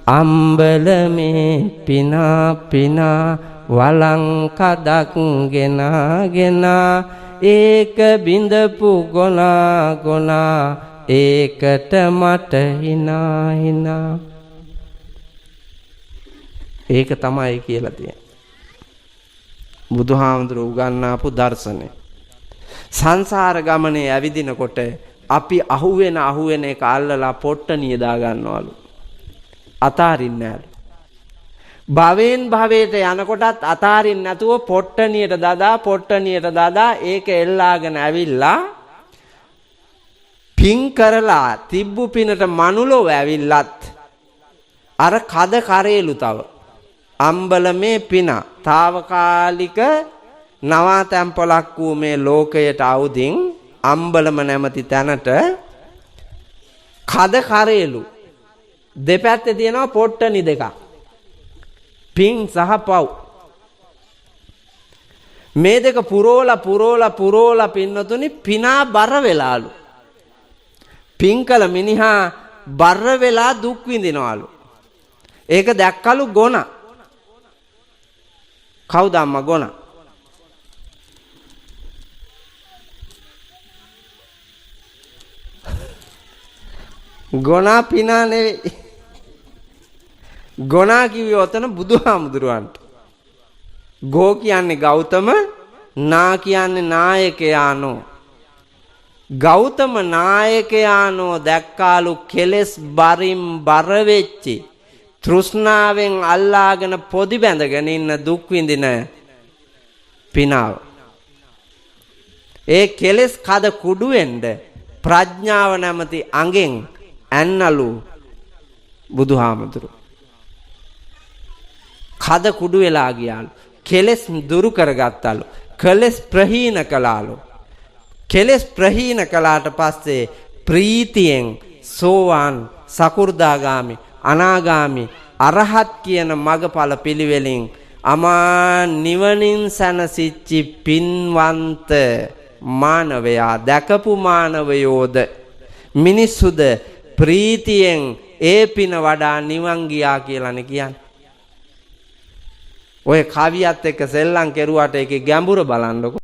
අම්බලමේ පිනා පිනා වලං කදක් ගෙනා ගෙනා ඒක බිඳපු ගොනා ගොනා ඒකට මට හිනා හිනා. ඒක තමයි කියලා තියෙන්නේ. බුදුහාමුදුරුවෝ උගන්නාපු දර්ශනය. සංසාර ගමනේ ඇවිදිනකොට අපි අහුවෙන අහුවෙන එක අල්ලලා පොට්ටනිය දා ගන්නවලු. අතාරින්න නෑලු. භවයෙන් භවයට යනකොටත් අතාරින්න නැතුව පොට්ටනියට දාදා පොට්ටනියට දාදා ඒක එල්ලාගෙන ඇවිල්ලා පින් කරලා තිබ්බු පිනට මනුලොව ඇවිල්ලත් අර කද කරේලු තව අම්බලමේ පින තාවකාලික නවාතැන්පලක් වූ මේ ලෝකයට අවුදින් අම්බලම නැමැති තැනට කද කරේලු දෙපැත්තේ තියෙනවා පොට්ටනි දෙකක්. පින් සහ පව්. මේ දෙක පුරෝලා පුරෝලා පුරෝලා පින්නතුනි පිනා බර වෙලාලු. පින් කළ මිනිහා බර වෙලා දුක් විඳිනවලු. ඒක දැක්කලු ගොන. කවුද අම්මා ගොන? ගොනා පිනා නෙවෙයි. ගොනා කිව්වේ ඔතන බුදුහාමුදුරුවන්ට. ගෝ කියන්නේ ගෞතම, නා කියන්නේ නායකයානෝ. ගෞතම නායකයානෝ දැක්කාලු කෙලෙස් බරින් බර වෙච්චි තෘෂ්ණාවෙන් අල්ලාගෙන පොදි බැඳගෙන ඉන්න දුක් විඳින පිනාව. ඒ කෙලෙස් කද කුඩු වෙන්න ප්‍රඥාව නැමැති අඟෙන් ඇන්නලු බුදුහාමුදුරුවෝ. කද කුඩු වෙලා ගියාලු. කෙලෙස් දුරු කරගත්තලු. කෙලෙස් ප්‍රහීන කළාලු. කෙලෙස් ප්‍රහීන කළාට පස්සේ ප්‍රීතියෙන් සෝවාන්, සකු르දාගාමි, අනාගාමි, අරහත් කියන මගඵල පිළිවෙලින් අමා නිවනින් සැනසිච්චි පින්වන්ත මානවයා දැකපු මානවයෝද මිනිස්සුද ප්‍රීතියෙන් ඒ පින වඩා නිවන් ගියා කියලානේ කියන්නේ. ඔය කවියත් එක්ක සෙල්ලම් කෙරුවාට ඒකේ ගැඹුර බලන්නකෝ.